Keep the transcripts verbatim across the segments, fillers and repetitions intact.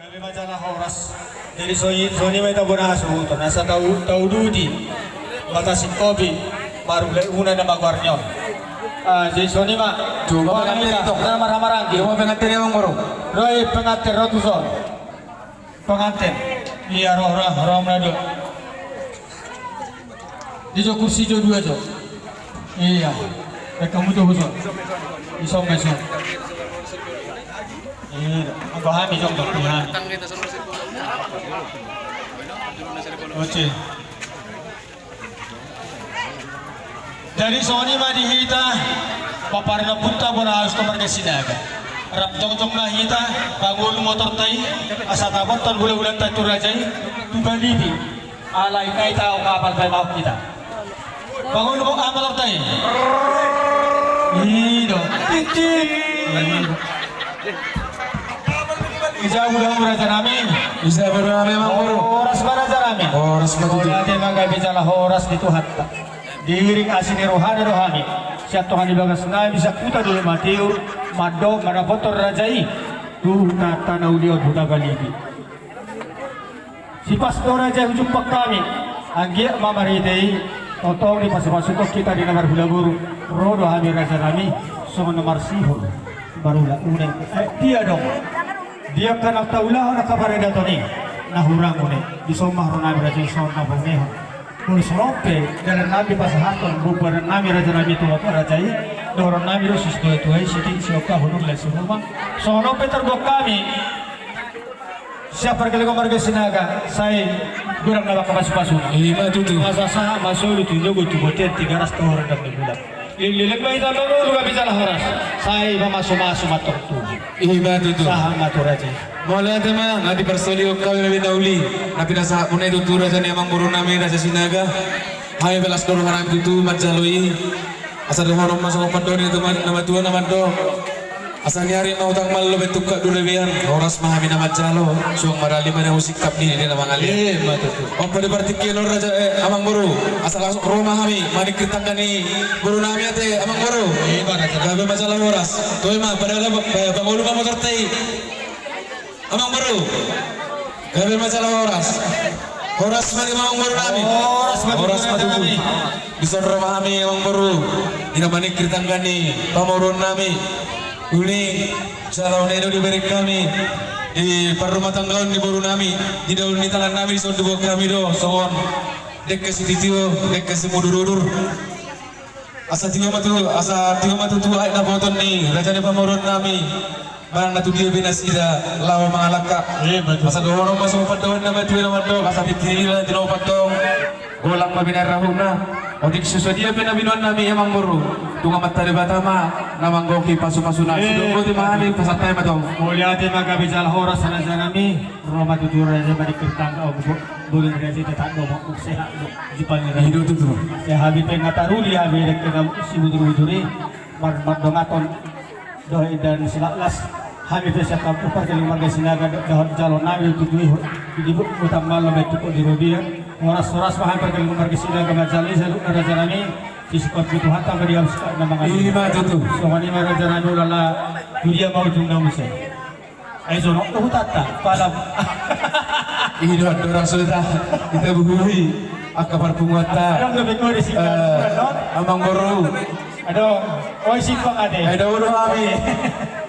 Gabe ma jala horas. Jadi songon i ma hita bona hasuhuton, asa tauduti, mata singkopi, marulauna na magoar ni on. Jadi songon i ma. Coba pengantin, tok na marhamaranggi. Coba pengantin, Amang Boru. Ro i pengantin, ro tuson. Pengantin. Ia, ro, ro, ro, na dua. Di jo kursi jo dua jo. Ia. Baen hamu jo tuson. Ison ma ison. Ia. Anggo hami jo, anggo hami. Oke. Jadi songon i ma di hita, paparinop hita bona hasuhuton marga Sinaga. Rap jongjong ma hita, pangolu motorta i, asa tabothon hulahulanta tu raja i, tu Balibi. Alai na i taon kapal paimahon hita. Pangolu motorta i. I do. Ija boru nami, raja nami. Ija boru nami, Amang Boru. Horas ma, raja nami. Horas ma tutu. Mauliate ma, gabe jala horas di Tuhanta. Diiring asi ni rohana do hami. Sian tonga ni bagas nami, sian huta Dolok Matiu, mandok mandapothon raja i tu huta na uli on, huta Balibi. Sipas do raja i hujumpang hami. Anggiat ma marhite i, tongtong dipasupasuhon hita di na marhula boru. Ro do hami, raja nami, songon na marsihol marulauna. Eh, dia dong. Dia angka na taulahon angka paradaton i, na hurang i. Dison ma ro nami, raja i, songon na paumehon. Molo songon on pe dalan nami pasahathon, bubaran nami, raja nami, tu raja i. Dohonon nami do tu situatua i, sititi siongkahon, unang las i rumang. Songon on pe tarbuat hami. Sian pargellengon marga Sinaga, sai godang na mangkapasupasuna. Ima tutu. Asa sahat ma solu tu jolo, tu bontean Tigaras, tu horong ni bulan. Leleng ma hita mangolu, gabe jala horas. Sai mamasumasu ma antong tubu. Ima tutu. Sahat ma tu raja i. Mauliate ma, na diparsolihon hami na uli, na pinasahatmuna i tutu, raja ni amangboru nami, raja Sinaga. Hami pe las do roha nami tutu manjalo i. Asa dohonon ma songon pandohan ni natuatua na mandok. Asa ni ari ma hutang mallo, bentuk ka dure bean, horas ma hami na manjalo, suang marali ma na husingkap ni dia na mangaliat. Ima tutu. On pe di partingkian on raja, eh, amangboru, asa langsung ro ma hami maningkir tangga ni boru nami ate, amangboru. Ima tutu. Gabe ma jala horas. Toe ma, pada, eh, pangolu ma motorta i. Amangboru, gabe ma jala horas. Horas ma di amangboru nami. Horas ma di amangboru nami. Dison ro ma hami amangboru, di na maningkir tangga ni pamoruon nami. Uli, jala on i do dibereng hami di parrumatanggaon ni boru nami, di daun ni tangan nami, dison diboan hami do songon dengke sitio, dengke simudurudur. Asa tio ma tu, asa tio ma tutu aek na botoon ni raja ni pamoruon nami. Manang na tu dia pe nasida laho mangalangka. Ima tutu. Asa dohonon ma songon pandohan ni natuatua na mandok, asa tintin i na tinopa tong, golang ma binahen rahutna. Otik so sadia pe na binoan nami amangboru, tung Amanta Debata ma na manggohi pasupasuna. Ima tutu. Sidok boti ma hami, pasahat hami ma tong. Mauliate ma, gabe jala horas raja nami. Ro ma tutu raja maningkir tangga, o, bo-, boleh raja tetap do, bo-, sehat do, jipang raja. I do tutu. Sehat di tengah taruli, hami dengke na simudurudur i, mar-, mardongankon dohot indahan silaklas. Hami pe sian pargellengon marga Sinaga do-, dohot jalo nami tutu i, di bu-, hutang mallo, bentuk ka dure bean. Horas, horas ma hami pargellengon marga Sinaga manjalo i, saluhutna raja nami. Sisingkop ni Tuhanta ma di hami singkop na mangalia. Ima tutu. Songon i ma raja nami, ulala tu dia ma ujungna muse. Ai jonok do hutanta, pala. I do andorang so hita, hita bubuhi angka parpunguanta. Adong dope ho di sini. Eh, amangboru. Adong, oi, simpang ate. Ai dao do hami.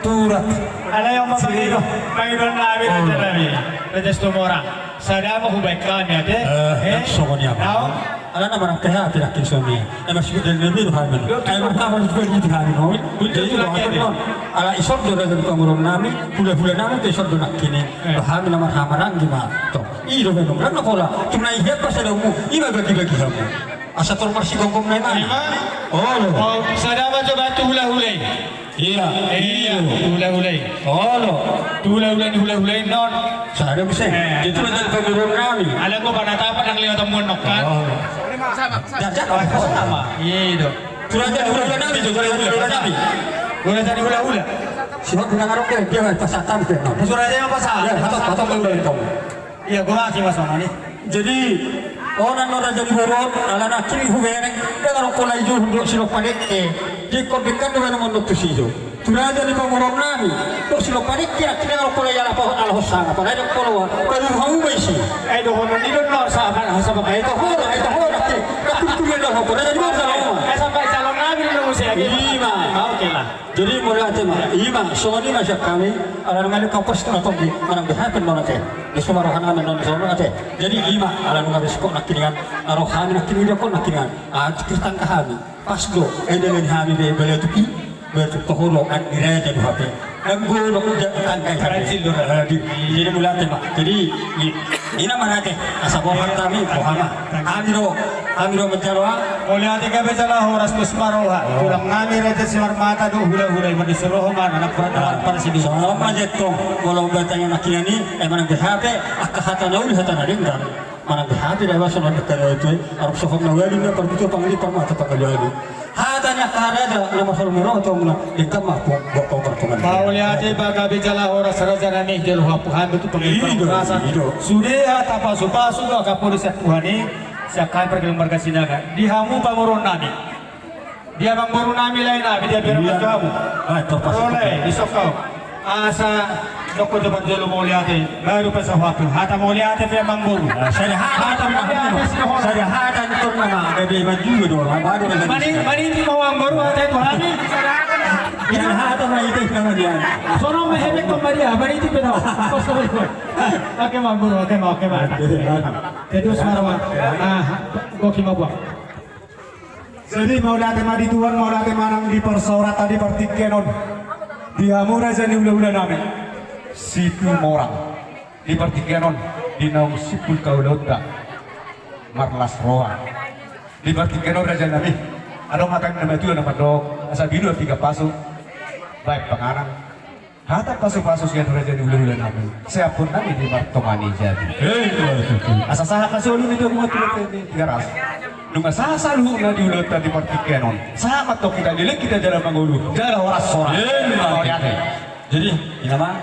Turat. Alai on ma pangido, pangidoan nami, raja nami. Raja Situmorang. Sada ma hubaen hami ate. Eh, eh, songon i ma. Dao. Alana manang T H P nangkin songon i. Ai masuk dari lebih do hami. Ai martama di hami no. Jadi do hami no. Ala ison do raja ni pamoruon nami, hulahula nami pe ison do nangkin i. Eh. Hami na marhamaranggi ma. Tong. I do memang. Rap na pola. Tung na i hian pasahatonmu. I ma bagi-bagi hamu. Asa tor marsigomgom na i ma. Ima. Olo. O, sada ma jo ba tu hulahula i. Ia, ia, hulahula i. Olo. Tu hulahula ni hulahula i non. Sada muse. Eh. Jadi tu raja ni pamoruon nami. Ala go panatapan nang lewat temuan nongkan. Olo. Jajan, oh, sama. I do. Tu raja ni hulahula nami, tu raja ni hulahula nami. Tu raja ni hulahula. Siapa guna ngarok dia, dia pasahat pe non. Tu raja yang pasahat. Ia, patok, patok, patok. Ia, gua mati mas, Mama, nih. Jadi, onan do raja ni boru on, ala nangkin hubereng, dang adong pola i jo hundok sidok padengke. Dengke on dengke do baen on tusi jo. Tu Raja ni pamoruon nami, dos do panikki nangkin, nang pola iala pohon ala hosa, apalagi nang pola wa, palu hamu ma isi. Ai dohonon ni do na sa, sa, sa, ai toho, ai toho, nangkin, nangkin kuliah do, raja ni bangsa, ai, ma. Ai sampai calon nami do muse, ai. Ima. Oke lah. Jadi mauliate ma, ima, songon i ma sian hami, ala nunga ni kapos na tonggi, manang beha pe ma na te. Di suma roha nami non songon i ma na te. Jadi ima, ala nunga risiko nangkiningan, roha nami nangkiningan, nangkiningan. Ah, tingki tangga hami. Pas do, eh, dalan hami be, baletuk i, baletuk toho do, an di raja do hape. Anggo do, udah tangga i hape. Berhasil do, raja. Jadi, jadi mauliate ma. Jadi, i-, ina ma na te, asa borhat hami, boha ma. Hami do, hami do manjalo, ah. Mauliate gabe jala horas, dos ma roha. Oh. Tulang nami Raja Simarmata do, hula-hula, ima di soroho ma, anak berat, anak berat, sini. Songon ma jentong, molo bertanya nangkiningan i, eh, manang beha pe, angka hata na uli, hata na denggan. Manang beha pe da iba songon denggan na tutu, arop sohot na ualu na parbuto pangoli parmata pangoli ualu. Hata ni angka raja na marholong ni roha tu hamuna, denggan ma pung bokong partongan. Mauliate ma gabe jala horas raja nami, jalo hapu hami tu pangoli parmata. Sude hata pasu-pasu do angka poda sian Tuhan i, sian hami parkeluarga Sinaga. Di hamu pamoruon nami. Di amangboru nami, lae nami, di amangboru nami. Olo, disongkop. Asa, dok ho jo parjolo mauliate, baru pasahat hata mauliate pe amangboru. Sada hata, sada hata ni tong nama, gabe maju do, baru. Mani, mani di amangboru hata tu hami. Sada hata ma ite nama dia. Sono mehebek pemberian, mani di pe tau. Oke amangboru, oke ma, oke ma. Terus marah ma. Ah, gokil ma buang. Jadi mauliate ma di Tuhan, mauliate ma nang di parsaoranta di partingkian on. Di hamu raja ni hula-hula nami Situmorang. Di partingkian on, di naung simpul haulaonta marlas roha. Di partingkian on raja nami, adong hata ni na matua na mandok, asa binua piga pasu, baen panganan. Hata pasu-pasu sian raja ni hula-hula nami. Siapon nami di martonga ni jabu. Eh, iya, iya, iya. Asa sahat na solu ni dua buat dua ni Tigaras. Nunga sahat saluhutna di ulaonta di partingkian on. Sahat ma antong hita, leleng hita jala mangolu. Jala horas-horas. Eh, iya. Mauliate. Jadi, ina ma,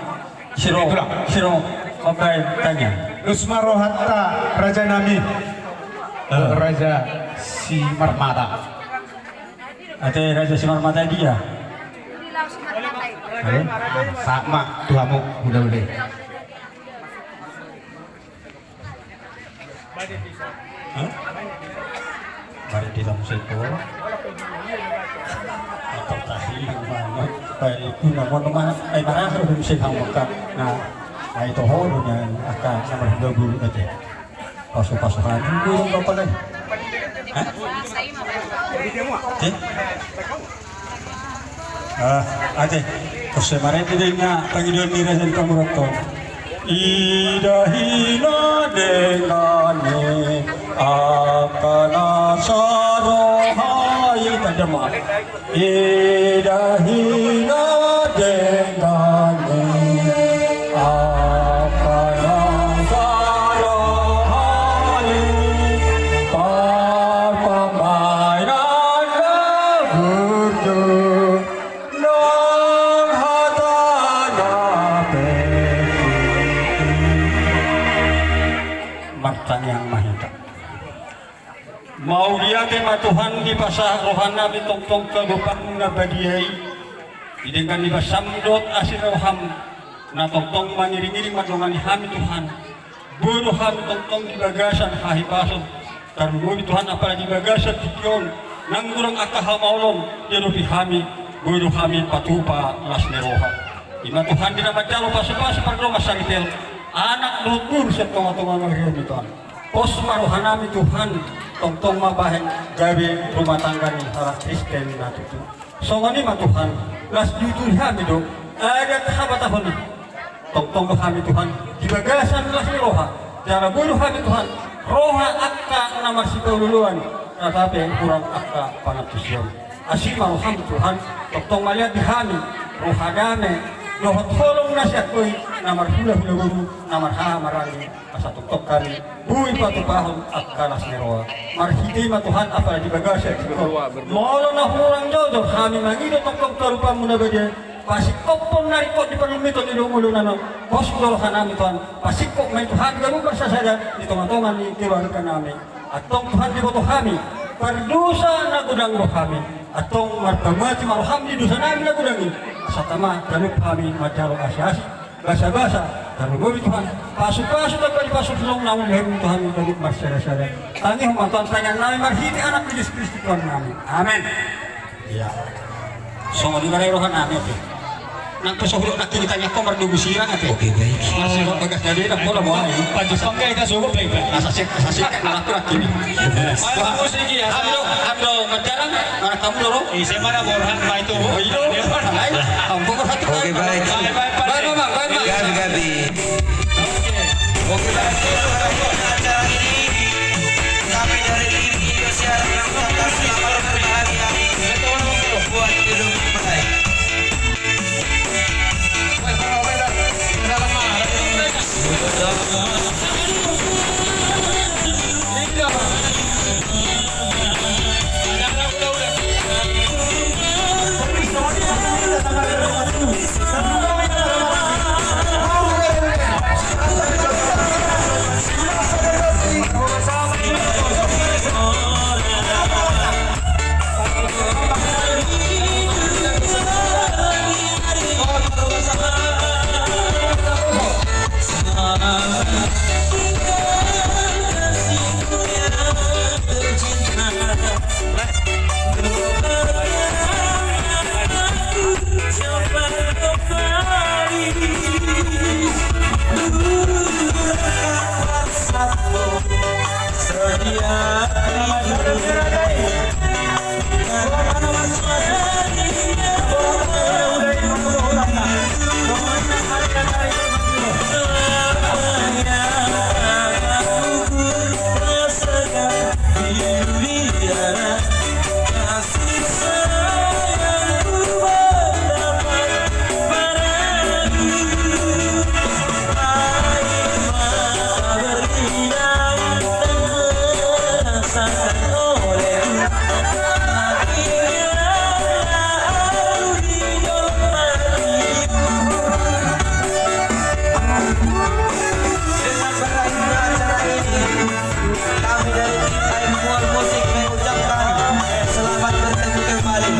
siro, siro, mambaen tanya. Dos ma rohanta raja nami. Eh. Raja Simarmata. Ate raja Simarmata dia. Eh? Sahat ma tu hamu hula-hula. Hah? Baru di dalam sekolah. Apa tahi mana? Baik itu nama nama. Ai marah tu mesti hamu kan. Nah, ai toho dengan akan nama dua guru aja. Pasu-pasu hami, burung apa lagi? Hah? Oke. Ah, ate. Terus kemarin dia ingat pangidoan ni raja di pamoruonta. Ida hina dengani angka na saroha i, tanda ma. Ida hina dengani angka na saroha i, parpambaenan na burju nang hata na pe. Martangiang ma hita. Mauliate ma Tuhan dipasahat rohanami tongtong tu adopanmu na badia i. Di denggan ni basaM dohot asi ni rohaM na tongtong mangiring-iring mandongani hami Tuhan. Boi do hami tongtong di bagasan hahipason. Tarlumobi Tuhan apala di bagasan tingki on. Nang godang angka hamaolon diadopi hami, boi do hami patupa las ni roha. Ima Tuhan di na manjalo pasu-pasu pardongansaripeon anak dohot boru sian tonga-tonga ni ari on Tuhan. Pos ma rohanami Tuhan, tongtong ma bahen gabe rumah tangga ni halak Kristen na tutu. Songon i ma Tuhan, las diuturi hami do adat habatahon i. Tongtong do hami Tuhan di bagasan las ni roha, jala boi do hami Tuhan roha angka na marsipaolo-oloan, rata pe hurang angka pangantusion. Asi ma rohaM Tuhan, tongtong ma lean di hami roha dame dohot holong na sian Ho i, na marhula-hula boru, na marhaha maranggi, asa tongtong hami boi patupahon angka las ni roha. Marhite i ma Tuhan apala di bagasan tingki on. Molo na hurang jojor hami mangido tongtong tu adopanMu na badia i, pasingkophon na ringkot di parlumiton ni dolok ngolu nami on. Pos do rohanami Tuhan, pasingkop ma i tu hami ganup marsasada di tonga-tonga ni keluarganami. Antong Tuhan diboto hami, pardosa na godang do hami. Antong marpamuati ma rohaM di dosanami na godang i. Satahi ma, ganup hami manjalo asi-asi, basa-basa, tarlumobi Tuhan, pasu-pasu tamba ni pasu-pasu, naung hami tu hami ganup marsadasada. Tangihon ma Tuhan tangiang nami marhite Anak ni Jesus Kristus Tuhan nami. Amen. Ia. Songon i ma roha nami ate. Nang pe so hudok nangkin i tangiangkon mardomu sirang ate. Oke, baik. Masih bagas jadi nang pola bohai. Pajumpang ka hita sogo pe, Pak. Asa sek, asa sek, nang aku nangkin i. Ayo, musik ia. Hami do, hami do manjalang, nang hamu do ro. Ise mana borhat ma itu? Oh, iyo. Ayo, hamu borhat. Oke, baik. Baik, baik, Pak. Baik, Bang, baik, Bang. Gabi, gabi. Oke. Oke, baik. Acara ini kami dari tim Indosiar mengucapkan selamat berbahagia buat Kedung Merdeka. Dengan berakhirnya acara ini, kami dari tim Aim Mual Musik mengucapkan selamat bertemu kembali.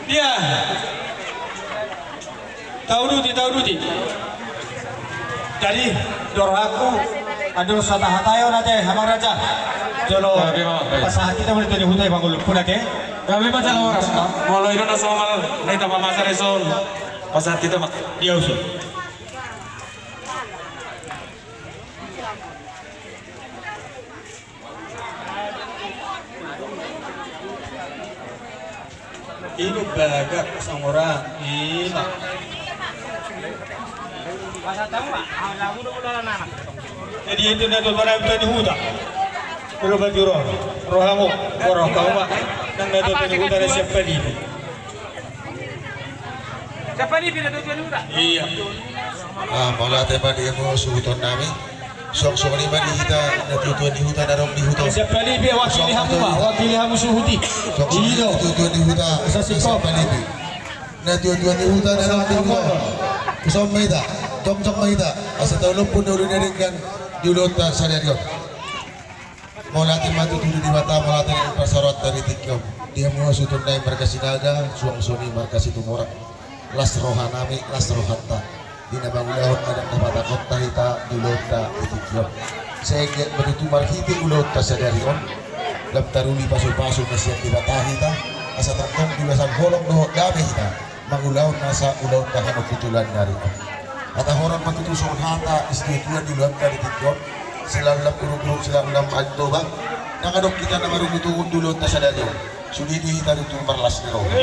Ia. Tauduti, tauduti. Jadi, do rohangku, andor satahataion ate, amang raja. Jolo pasahat hita ma tu tua ni huta i pangolumpuna ate. Gabe ma jala horas. Molo i do na somal na hita mamasa dison, pasahat hita ma. Ia, usul. Ido bagak sangora ima. Jadi itu na tu barang tu di huta. Kalau baju roh, rohamu, roh kau ma. Nang na tu di huta na siap padi. Siap padi pina tu di huta. Ia. Ah, mauliate ma di hamu suhuton nami. Suang songon i ma di hita na tuatua ni huta na adong di huta. Siap padi pe wakili hamu ma, wakili hamu suhut i. Suang songon i ma di tuatua ni huta. Siap padi pe. Na tuatua ni huta na adong di huta. Songon ma hita, jongjong ma hita. Asa taulompu na uli na denggan di ulaonta sadari on. Mauliate ma tu Tuhan Debata, mauliate ma parsaoranta di tingki on. Di hamu suhuton nami marga Sinaga, suang songon i marga Situmorang. Las roha nami, las rohanta. Di na mangulahon adat na patangkohonta hita di ulaonta di tingki on. Sai anggiat ma tutu marhite ulaonta sadari on, lam taruli pasupasu na sian Debata hita. Asa tongtong di bagasan holong dohot dame hita mangulahon nasa ulaonta hamu tu joloan ni ari on. Hata horas ma tutu songon hata ni situatua di ulaonta di tingki on, silaon lam uruk-uruk, silaon lam Toba. Nang adong hita na marungut-ungut di ulaonta sadari on, sude do hita tutu marlas ni roha.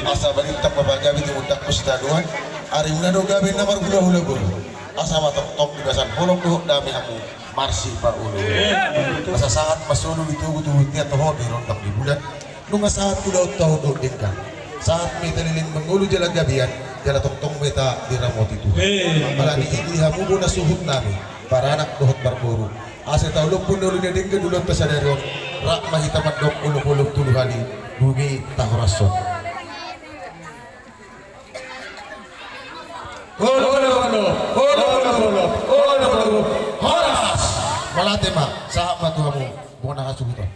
Asa balintang ma pagabe, tumundalhon sitadoan. Arimuna do gabe na marhulahula boru. Asa ma tongtong di bagasan holong dohot dame hamu marsipaolo. Asa sahat ma solu di togu-togu, tiar toho di rondang di bulan. Nunga sahat ulaonta dohot denggan. Sahat ma hita leleng mangolu jala gabean, jala tongtong ma hita diramoti Tuhan. Alani i di hamu bona suhut nami, paranak dohot parboru, asa taolophon na uli na denggan di ulaonta sadari on. Rap ma hita mandok olop-olop tolu hali, dung i tahorashon. Olop, olop, olop, olop, olop, olop, olop, horas. Mauliate ma, sahat ma tu hamu bona hasuhuton.